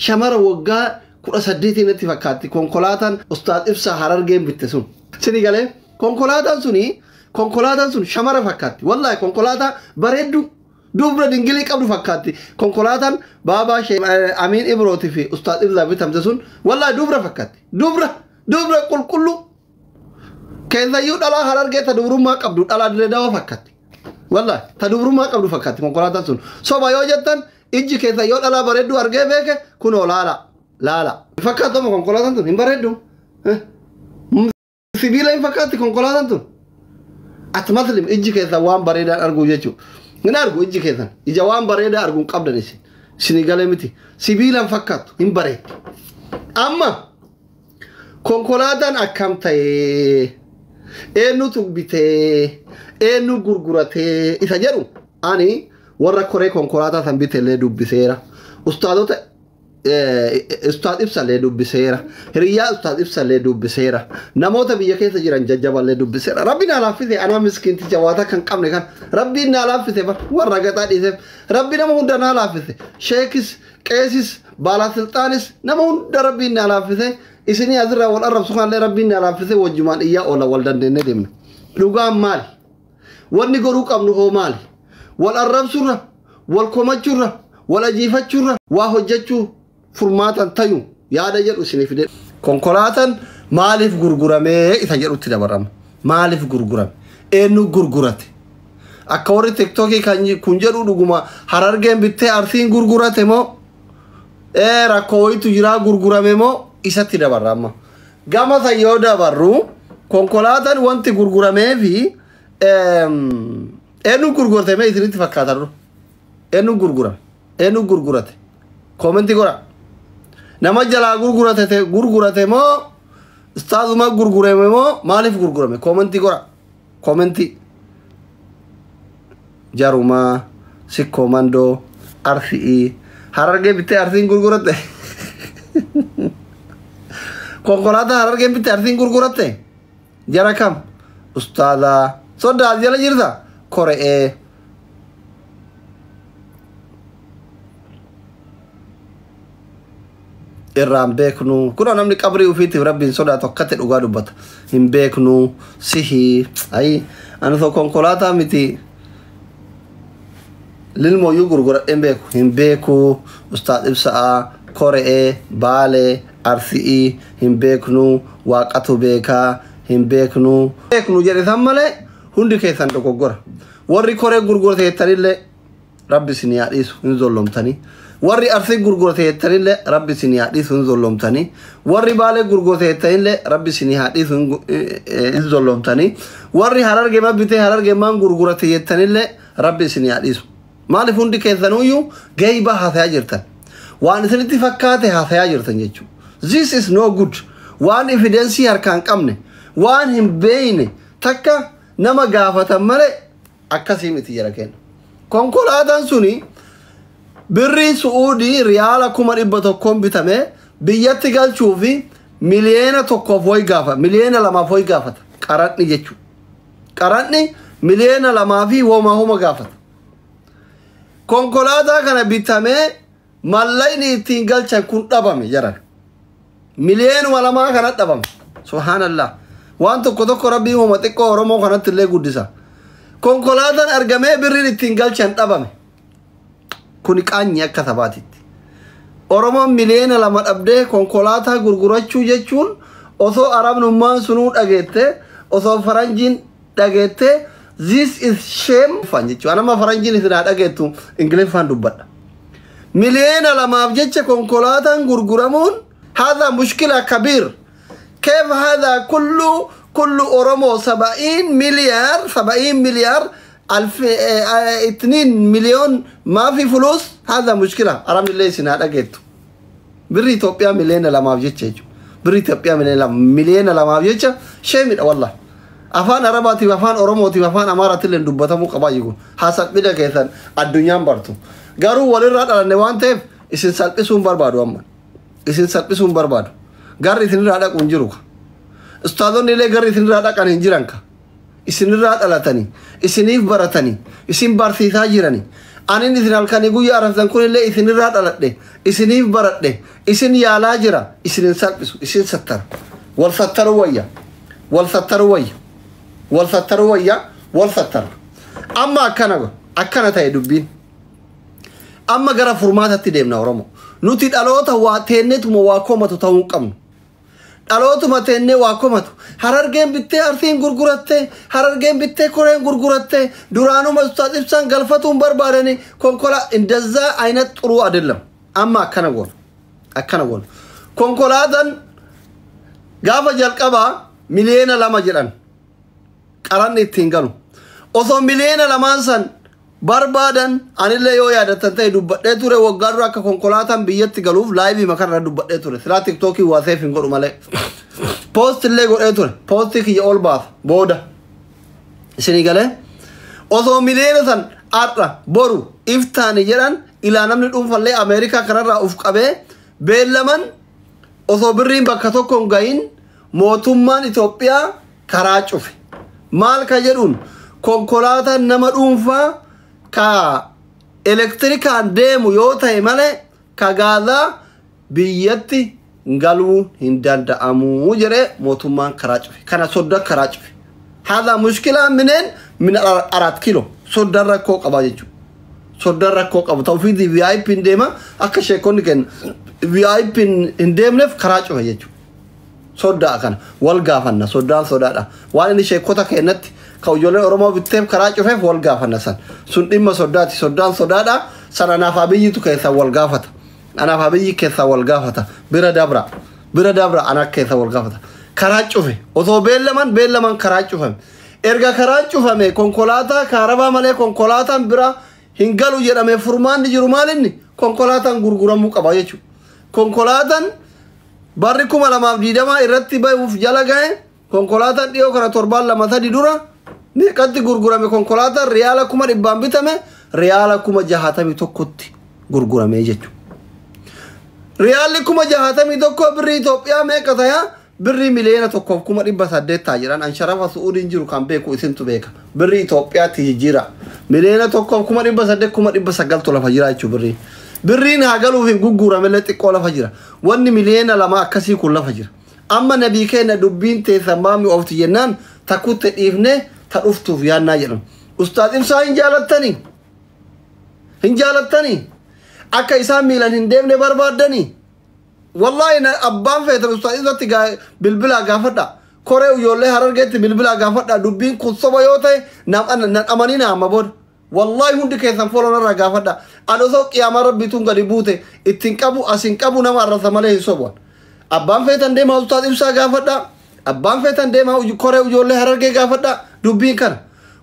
Shamara waggaa 18 natti fakkaatti konkolaataan Ustaaz Ibsaa Harargeen bitte sun. Sini galee konkolaataan suni konkolaataan sun shamara fakkaatti. Wallaahi konkolaataa bareedduu dubra dingilii qabdu fakkaatti. Konkolaataan baabaa Amiin Ibrootii fi Ustaaz Ibsaa bitamte sun wallaahi dubra fakkaatti. Dubra dubra qulqulluu. Keessayyuu dhalaa Harargee ta dubrummaa qabdu dhalaa Dirree Dawaa fakkaatti. Wallaahi ta dubrummaa qabdu fakkaatti konkolaataan sun. Soba yoo jettan ijji keessa yoo dhalaa bareedduu argee beeke kunoo laala laala. Fakkaatama konkolaataan tun hin bareeddu. Sibiila hin fakkaatti konkolaataan tun. Ati maslim ijji keessa waan bareedaan arguu jechuudha. Hin argu ijji keessan ija waan bareedaa arguu hin qabdan isin. Isinii galee miti. Sibiila hin fakkaattu hin bareeddu. Amma konkolaataan akkam ta'ee eenyutu bitee eenyu gurguratee isa jedhu ani warra koree konkolaataa san bitellee dubbiseera. Ustaadota Ustaad Ibsallee dubbiseera. Hiriyyaa Ustaad Ibsallee dubbiseera. Namoota biyya keessa jiran jajjaballee dubbiseera. Rabbi naa laaffise anaa miskiinticha waata kan qabne kan Rabbi naa laaffise warra gaxaa dhiiseef Rabbi nama hunda naa laaffise. Sheekis, qeesis, baalasilxaanis nama hunda Rabbi naa laaffise. Isinii asirraa wal arrabsu kanallee Rabbi naa laaffise wajjumaan iyyaa oola wal dandeenye deemna. Dhugaan maali? Wanni godhuu qabnu hoo maali? Wal arrabsurra, wal komachuurra, wal ajiifachuurra waa hojjechuu furmaatan tayu yaada jedhu isinii fide. Konkolaataan maaliif gurguramee isa jedhutti dabarama. Maaliif gurgurame? Eenyu gurgurate? Akka warri tiktookii kun jedhu dhuguma Harargeen bittee Arsiin gurgurate moo? Rakkoo wayitu jiraa gurgurame moo? Isatti dabarra amma. Gama san yoo dabarru konkolaataan wanti gurguramee fi eenyu gurgurate mee isinitti fakkaata dura? Eenyu gurgurame? Eenyu gurgurate? Koomentii godhaa. Nama jalaa gurgurate gurgurate moo ustaazuma gurgurame moo maaliif gurgurame? Koomentii godhaa. Koomentii. Jarumaa, Sikkoo Mandoo, Arsii, Harargee bittee Arsiin gurguratte. Konkolaataa Harargeen bittee Arsiin gurguratte. Jara kam? Ustaazaa. Soddaa as jala jirta? Kore'ee. Irraan beeknu kunoo namni qabrii ofiitiif rabbiin sodaatu akkatti dhugaa dubbata. Hin beeknu sihii ayi ani osoo konkolaataa miti lilmooyyuu gurguradhee hin beeku. Hin beeku Ustaaz Ibsa'aa Kore'ee Baalee Arsi'ii hin beeknu waaqatu beekaa hin beeknu. Beeknu jedhe san malee hundi keessan dogoggora. Warri koree gurgurate jettanillee rabbi isin haa dhiisu hin zollomtanii. Warri Arsii gurgurate jettanillee rabbi isin haa dhiisu hin zollomtanii. Warri Baalee gurgurate jettanillee rabbi isin haa dhiisu hin zollomtanii. Warri Harargee bitee Harargee maan gurgurate jettanillee rabbi isin haa dhiisu. Maaliif hundi keessanuyyuu geeybaa haasayaa jirtan. Waan isinitti fakkaate haasayaa jirtan jechuudha. This is no good. Waan evidensii harkaan qabne, waan hin beeyne takka nama gaafatan malee akkasii miti jara kenna. Konkolaataan suni birrii Su'uudii riyaala 100,000 bitame biyyatti galchuu fi 1,000,000 wayi gaafa, 2,000,000 wayi gaafata. Qaranni jechuudha. Qaranni 2,000,000 fi homaa homa gaafata. Konkolaataa kana bitamee mallaqni ittiin galchan kun dhabame jaran. 2,000,000 kana dhabame. Subhaanallah. Waan tokko tokko rabbii uuma xiqqoo Oromoo kanatti illee guddisa. Konkolaataan argamee birriin ittiin galchan dhabame. Kuni qaanyi akka sabaatitti. Oromoon 2,000,000 dhabdee konkolaataa gurgurachuu jechuun osoo arabnummaan sunuu dhageette, osoo faranjiin dhageette, this is shame jechuudha. Anama faranjiin isin haa dhageettu Ingiliffaan dubbadha. 2,000,000 jecha konkolaataan gurguramuun haadha mushkila kabiir. كيف هذا كله كل أورومو 70 مليار 70 مليار ألف 2 مليون ما في فلوس. هذا مشكلة. أرام اللي سنة لقيته بري إثيوبيا 2,000,000 بيجي بري إثيوبيا 2,000,000 بيجي شيء من والله أفان عرباتي أفان أوروموتي أفان أماراتي اللي ندبتها مو قبايقون حسب بلا كيسان الدنيا برتو قالوا ولرات على النوان تيف إسن سالبسون بربادو أمان إسن سالبسون بربادو garri isinirraa dhaqu hin jiru ka. Ustaazonni illee garri isinirraa dhaqan hin jiran ka. Isinirraa dhalatanii, isiniif baratanii, isin barsiisaa jiranii. Anin isin halkanii guyyaa arrabsan kunillee isinirraa dhaladhe, isiniif baradhe, isin yaalaa jira, isin hin salphisu, isin sattara. Wal sattaruu wayya, wal sattaruu wayya, wal sattaruu wayya, wal sattara. Amma akkana akkana ta'e dubbiin. Amma gara furmaatatti deemna Oromoo. Nuti dhaloota waa teenneetuma waa komatu ta'uu hin qabnu. Dhalootuma teennee waa komatu. Harargeen bittee Arsiin gurgurattee, Harargeen bittee Koreen gurgurattee, duraanuma Ustaaz Ibsaan galfatuun barbaadanii konkolaa እንደዛ አይነት ጥሩ አይደለም። Amma akkana goona. Akkana goona. Konkolaataan gaafa jalqabaa 2 miliyoona jedhan qaranni ittiin galu. Osoo 2 miliyoona san barbaadan, anillee yoo yaadattan ta'e dubbadhee ture waggaa dura akka konkolaataan biyyatti galuuf live makarra dubbadhee ture. Silaa TikTokii waa save hin godhu malee. Post illee godhee ture. Postii kiyya ol baasa booda. Isinii galee? Osoo miliyoona san har'a boru iftaani jedhan, ilaa namni dhuunfallee Ameerikaa kanarraa uf qabee beellaman, osoo birriin bakka tokko hin gahin mootummaan Itoophiyaa karaa cufe. Maal ka jedhuun, konkolaataan nama dhuunfaa ka elektirikaan deemu yoo ta'e malee ka gaazaa biyyatti galuu hin danda'amu jedhee mootummaan karaa cufe. Kana sodda karaa cufe. هذا مشكلة منين؟ من አራት ኪሎ soddaan rakkoo qaba jechuudha. Soddaan rakkoo qabu. Tawfiiqii VIP hin deema, akka sheekonni kenna. VIP hin deemneef karaa cufe jechuudha. Soddaa kana wal gaafanna, soddaan sodaadha. Waan inni sheekota kennatti ka ijoolleen Oromoo bitteef karaa cufeef wal gaafanna san. Sun dhimma soddaati. Soddaan sodaadha. Sana anaaf Abiyyitu keessaa wal gaafata. Anaaf Abiyyi keessaa wal gaafata. Bira dabra. Bira dabra, ana keessa wal gaafata. Karaa cufe. Osoo beellaman beellaman karaa cufame. Erga karaan cufame, konkolaataa kaarabaa malee konkolaataan biraa hin galu jedhame, furmaanni jiru maalinni konkolaataan gurguramuu qaba jechuudha. Konkolaataan barri 2020 irratti bahuuf jala gahe, konkolaataan dhiyoo kana torbaan 2-3 dura meeqatti gurgurame? Konkolaataan riyaala 100,000 bitame riyaala 61,000tti gurgurame jechuudha. Riyaalli 61,000 birrii Itoophiyaa meeqa ta'a? Birrii 1,800,000 ta'a jedhan. An sharafa Su'uudiin jiru kan beeku isintu beeka. Birrii Itoophiyaatti jijjiira. 1,800,000, 900,000tu lafa jira jechuudha birriin. Birriin haa galuuf hin gurguramellee xiqqoo lafa jira. Wanni 2 miliyoona akkasii kun lafa jira. Amma nabii keenya dubbiin teessan maami oofti jennaan takkutti dhiifnee ta dhuftuuf yaannaa jedhamu. Ustaaz Ibsaa hin jaalattanii? Hin jaalattanii? Akka isaan miilan hin deemne barbaaddanii? Wallaahi abbaan feetan Ustaaz Ibsaatti bilbilaa gaafadha. Koree ijoollee Harargeetti bilbilaa gaafadha. Dubbiin kun soba yoo ta'e nan amanina amma booda. Wallaahi hundi keessan foolonarraa gaafadha. Ani osoo qiyaamaa Rabbiituun gadi buute ittiin qabu asin qabu nama arrasa malee hin sobu'an. Abbaan feetan deemaa Ustaaz Ibsaa gaafadha. Abbaan feetan deemaa koree ijoollee Harargee gaafadha. Dubbiin kana.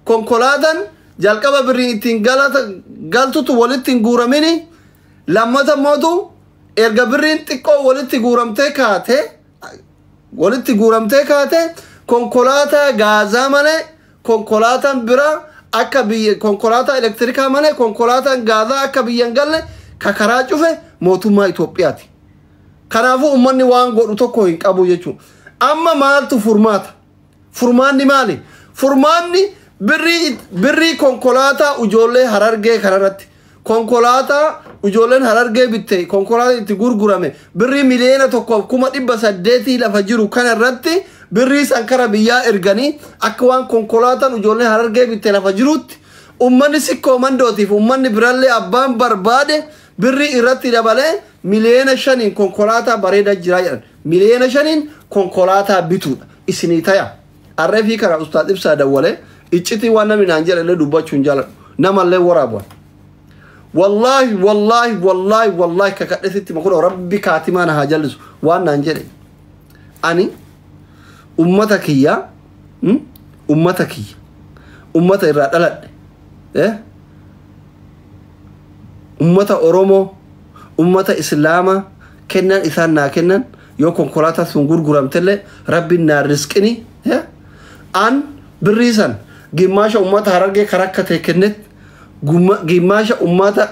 Konkolaataan jalqaba birriin ittiin galtutu walitti hin guuramini, lammata mootu erga birriin xiqqoo walitti guuramtee kaate konkolaataa gaazaa malee konkolaataan biraa akka biyya, konkolaataa elektirikaa malee konkolaataan gaazaa akka biyya hin galle ka karaa cufe mootummaa Itoophiyaati. Kanaafuu uummanni waan godhu tokko hin qabu jechuudha. Amma maaltu furmaata? Furmaanni maali? Furmaanni birrii konkolaataa ijoollee Harargee kanarratti, konkolaataa ijoolleen Harargee bitte, konkolaataa itti gurgurame birrii 1,800,000 lafa jiru kanarratti, birrii san kara biyyaa erganii akka waan konkolaataan ijoolleen Harargee bitte lafa jirutti, ummanni Sikkoo Mandootiif ummanni birallee abbaan barbaade birrii irratti dabalee 5 miliyoona konkolaataa bareedaa jira jedhan, 5 miliyoona konkolaataa bituudha isinii taya. Arreefii kana Ustaad Ibsaa dawwalee iccitii waan namni naan jedhe illee dubbachuu hin jaaladhu, namallee waraabuwan. Wallaahi, wallaahi, wallaahi, wallaahi, kakadhe sitti makudha, Rabbi kaatimaa na haa jallisu waan naan jedhe. Ani ummata kiyya, ummata kiyya, ummata irraa dhaladhe, ummata Oromoo, ummata Islaamaa, kennan isaan naa kennan yoo konkolaataa sun gurguramtellee Rabbiin naa risqini, an birrii san gimmaasha ummata Harargee karakkate kennet, gimmaasha ummata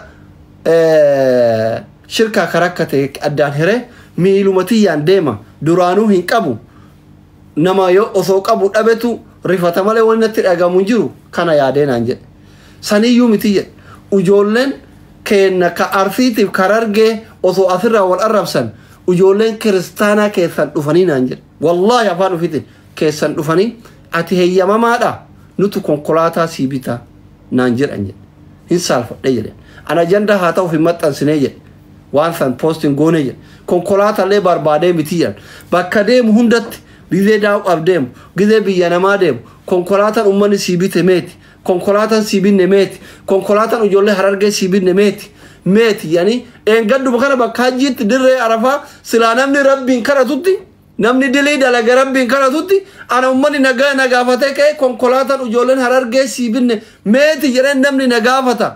shirkaa karakkate addaan hiree miiluma tiyyaan deema. Duraanuu hin qabu, nama yoo osoo qabu dhabetu rifata malee wanni natti dhagamu hin jiru. Kana yaadee naan jedhe. Saniyyuu miti jedhe. Ijoolleen keenna ka Arsiitiif Harargee osoo asirraa wal arrabsan ijoolleen kiristaanaa keessan dhufanii naan jedhe. Wallaahi afaan ofiitiin keessan dhufanii ati heeyyamamaadha nutu konkolaataa sii bitaa naan jedhan jedhe. Hin saalfadhe jedhe. Ana ajandaa haa ta'uuf hin maxxansinee jedhe. Waan san poostiin goone jedhe. Konkolaataallee barbaadee miti jedhan. Bakka deemu hundatti gizee daawwaaf deemu, gizee biyya namaa deemu, konkolaataan uummanni sii bite meeti, konkolaataan sii binne meeti, konkolaataan ijoollee Harargee sii binne meeti. Meeti yani eengadduma kana bakka hajjiitti dirree Arafaa silaa namni rabbiin kadhatutti namni dilii dalaga rabbiin kadhatutti ana uummanni nagaa na gaafatee ka'e konkolaataan ijoolleen Harargee sii binne meeti jedheen namni na gaafata.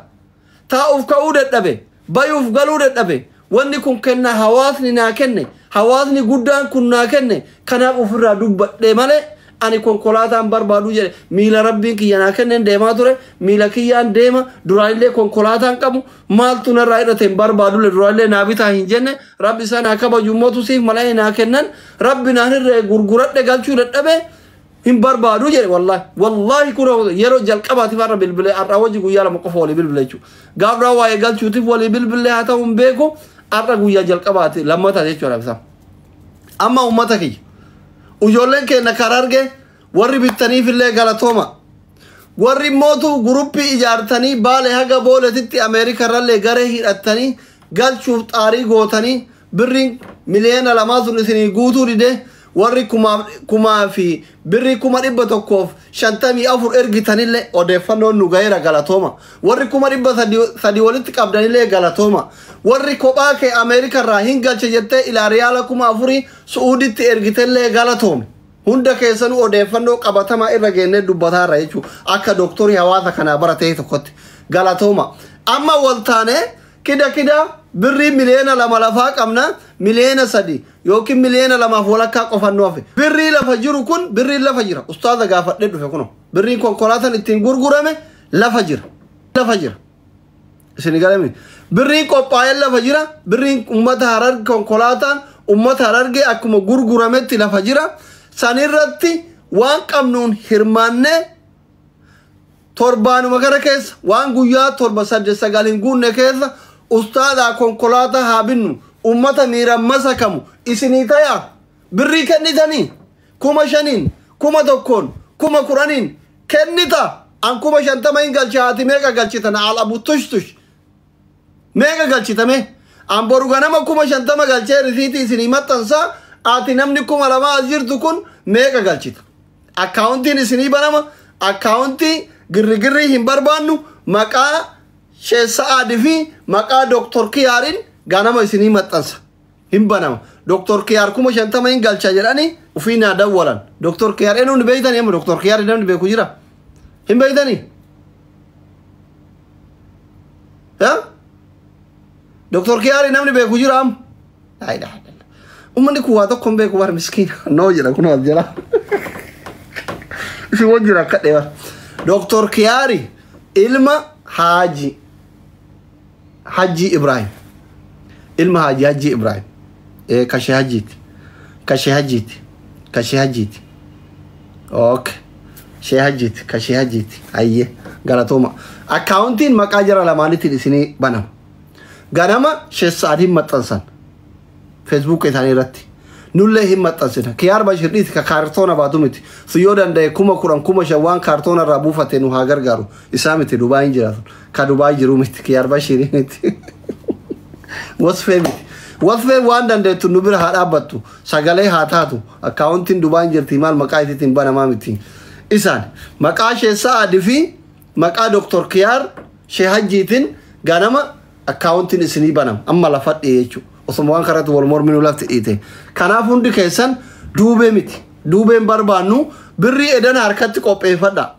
Taa'uuf ka'uu dadhabe, bayuuf galuu dadhabe, wanni kun kenna hawaasni naa kenne, hawaasni guddaan kun naa kenne, kanaaf ofirraa dubbadhe malee ani konkolaataan barbaadu jedhe. Miila rabbiin kiyya naa kenneen deemaa ture, miila kiyyaan deema, duraanillee konkolaataan qabu, maaltu narraa hidhate hin barbaadule, duraanillee naa bitaa hin jenne, rabbi isaa naa kabaju mootu siif malee naa kennan, rabbi naan irree gurguradhe galchuu dadhabe hin barbaadu jedhe. Wallaahi wallaahi kun yeroo jalqabaatiif har'a bilbilee, har'a wajji guyyaa 2 qofa walii bilbile jechuudha. Gaafraa waa'ee galchuutiif walii bilbilee haa ta'u hin beeku, har'a guyyaa jalqabaati lammataa jechuudha ibsa. Amma uummata kiyya ijoolleen keenya karaa arge warri bittaniifillee galatooma. Warri mootu guruppii ijaartanii Baale haga Booletitti Ameerikarrallee garee hidhattanii galchuuf xaarii gootanii birriin miliyoona 2 sun isinii guutuu dide warri kumaa fi birrii 154,000 ergitanillee odeeffannoon nu gaheera galatooma. Warri 300,000 walitti qabdanillee galatooma. Warri kophaa kee Ameerikarraa hin galche jettee ilaa riyaala 4,000 Su'uuditti ergitellee galatoome. Hunda keessanuu odeeffannoo qabatamaa irra geennee dubbataarra jechuudha. Akka dooktorii hawaasa kanaa baratee tokkotti galatooma. Amma wal taanee kida kida birrii miliyoona 2 lafaa qabna, miliyoona 3 yookiin miliyoona 2.5 qofannoo hafe. Birrii lafa jiru kun birrii lafa jira. Ustaaza gaafadhee dhufe kuno. Birriin konkolaataan ittiin gurgurame lafa jira. Lafa jira. Isin galame. Birriin qophaa'ee lafa jira. Birriin uummata Harargee konkolaataan uummata Harargee akkuma gurgurametti lafa jira. Sanirratti waan qabnuun hirmaannee torbaanuma kana keessa waan guyyaa 7 8 9 hin guunne keessa ustaadaa konkolaataa haa binnu, uummata miiraan masakamu isinii tayaa birrii kennitanii 5,000 1,000 10,000 kennita. An 50,000 hin galcha, ati meeqa galchitan? Al abu tush tush meeqa galchitame? An boru ganama 50,000 galchee risiitii isinii maxxansaa, ati namni 2,000 as jirtu kun meeqa galchita? Akkaawuntiin isinii banama, akkaawuntii girrigirrii hin barbaannu, maqaa Sheikh Sa'aad fi maqaa Dooktor Kiyaariin ganama isinii maxxansa. Hin banama. Dooktor Kiyaar 50,000 hin galcha jedhanii ofii naa dawwalan. Dooktor Kiyaar eenyuun beeytanii? Amma Dooktor Kiyaar namni beeku jira? Hin beeytanii? Dooktor Kiyaar namni beeku jira amma? Laa ilaaha illallah. Uummanni kun waa tokko hin beeku bara miskiina. Noo jedha kun as jala. Isin wajjin akka dheebar. Dooktor Kiyaari ilma Haaji Hajji Ibrahim. Ilma Haaji Hajji Ibrahim. Kashee Hajjiiti. Kashee Hajjiiti. Kashee Hajjiiti. Okay. Shee Hajjiiti. Kashee Hajjiiti. Ayyee galatooma. Akkaawuntiin maqaa jara lamaaniitiin isinii banama. Ganama Sheikh Sa'aad hin maxxansan. Facebook isaanii irratti. Nullee hin maxxansina. Kiyaar Bashir dhiisi ka kaartoona baatu miti. Sun yoo danda'e 10,000 5,000 waan kaartoona irraa buufate nu haa gargaaru. Isaa miti Dubaay hin jiraatu. Ka Dubaay jiru miti. Kiyaar Bashir miti. Wasfee miti. Wasfee waan dandeettu nu bira haa dhaabbattu. Sagalee haa taatu. Akkaawuntiin Dubaay hin jirti maal maqaa isiitiin banamaa miti. Isaan maqaa Sheikh Sa'aad fi maqaa Dooktor Kiyaar Sheikh Hajjiitiin ganama akkaawuntiin isinii banama. Amma lafa dhiyee jechuudha. Osoma waan kanatti wal morminuu lafti dhiite. Kanaaf hundi keessan duubee miti. Duubeen barbaannu birrii edana harkatti qopheeffadha.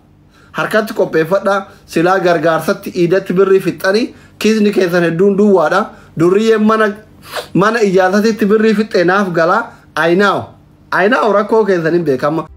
Harkatti qopheeffadha. Silaa gargaarsatti iidatti birrii fixxanii kiisni keessan hedduun duwwaadha. Durriyyeen mana ijaarsatitti birrii fixxee naaf galaa. Ayinaaw. Ayinaaw rakkoo keessan hin beekama.